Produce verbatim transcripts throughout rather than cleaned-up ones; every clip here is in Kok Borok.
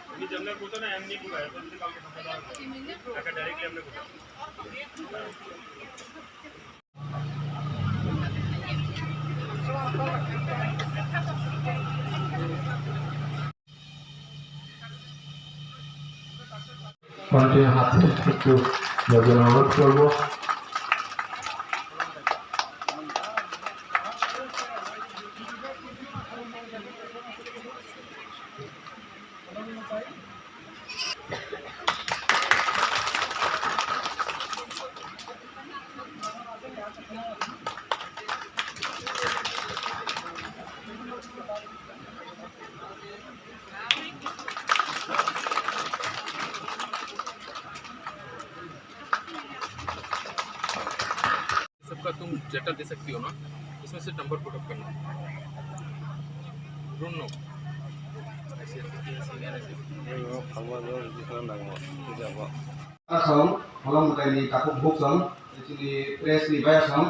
তুমি যেমনি করছো না, এমনি করো, এখন যদি কাউকে ফাঁকা দেওয়া হয়, টাকা directly আমরা করবো। কমিটির হাতে একটু নজর অনুরোধ করবো। सबका तुम जेटा दे सकती हो ना, इसमें से नंबर पुट अप करना। Don't know। ऐसे, ऐसे, ऐसे, ऐसे। Asong, Holong Mutai ni takhuk buksong, chini press ni bayasong,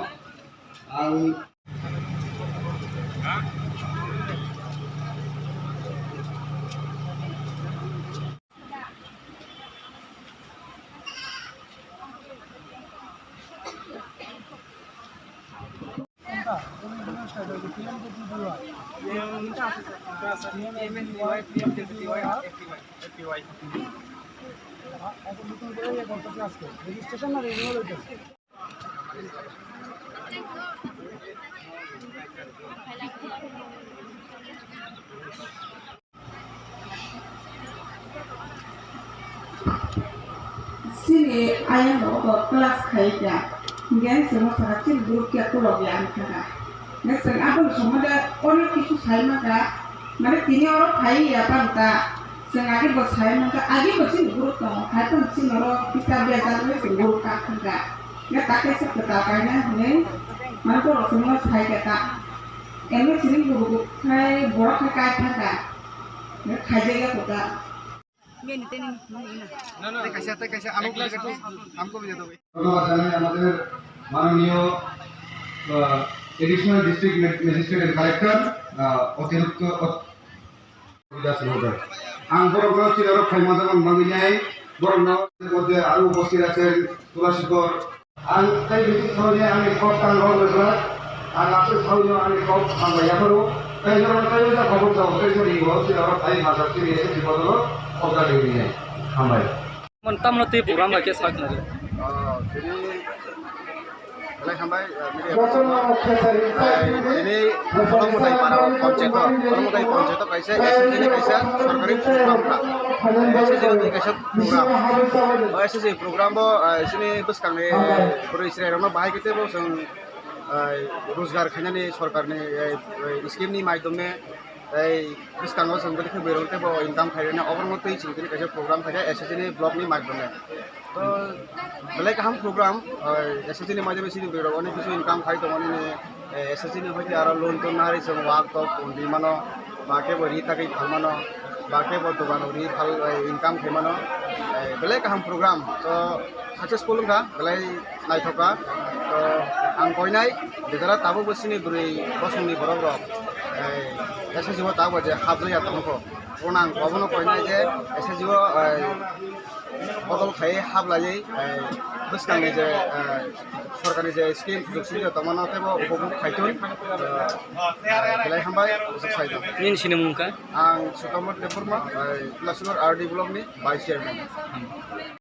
ang registration না রিনিউয়াল হইতেছে। Chini ayang rok class khai kha, hingke chwng saka chini group khe kolok ya wngkha kha. Hingke chwng aboni somote onek kisu sai mangkha, mane tini oro phai ya pang ta, chwng age bo sai mangkha, age bo chini group tongo, hai phano chini oro kisa bejak wngwi chwng group kak thangkha. Hingke ta kaisa kwtal kainai hinwi, mane borok chwngno sai kha ta. Emno chini group khai borok khe kai thangkha, hingke khaijak ya kwtal. Tei kaisa, tei kaisa, ano tei kaisa, ang kok ya dong. ধন্যবাদ জানাই আমাদের মাননীয়, আহ, Additional District Mag-, Magistrate and Collector, আহ, অতিরিক্ত অত-, বিকাশ মহোদয়। Ang borokno chiraro phaima jaman manginai, borokno মধ্যে আরো উপস্থিত আছেন তুলাশিখর, Ang tei bisi soni ani kok tang rok rwkha. Ang aswk sawi no ani kok hambai yapharo. Tei norok tei wngkha khobor jabo tei sori bo si norok tei majak siri ese si bodolo kok da dei nai. Hambai. Mon tamno tei program bai khe sak nari. Oh, tini belai hambai, ah, media. Tini Kolomodai para panchayat, Kolomodai panchayat kaisa S H G ni kaisa sorkari program kha. S H G ni kaisa program. O S H G program bo, ah, sini bwskangni bwrwi chwrairokno bahai khe teibo chwng, ah, rojgar khainani sorkarni, eh, eh, scheme ni maidome tei bwskango chwng bwdikhe bwrwirokno teibo income khairoknai oborokno twi chwng tini kaisa program khaikha S H G ni block ni maidome. To belai kaham program, ah, S H G ni maidome chini bwrwirok onek kisu income khai tongo nini. Eh, S H G ni hoite aro loan ton nari chwng wak tok pon di mano, ba kebo ri tagwi phal mano, ba kebo dogan ri phal, eh, income khai mano. Eh, belai kaham program, to successful wngkha, belai naithok kha. To ang koinai, jejara tabuk bo chini bwrwi bosongni borok rok, eh, S H G o tabuk je hapjaya tongkho. Bono ang obono koinai je S H G o, eh, bodol khai hablaiwi, eh, bwskangni je, eh, sorkarni je scheme sujog subida tongmano teibo upobhog khaitun, eh, belai hambai bwswk saitong. Nini sinimung wngkha? Ang Sutomor Debbarma, eh, Tulasugor R D block ni vice chairman. Hmm.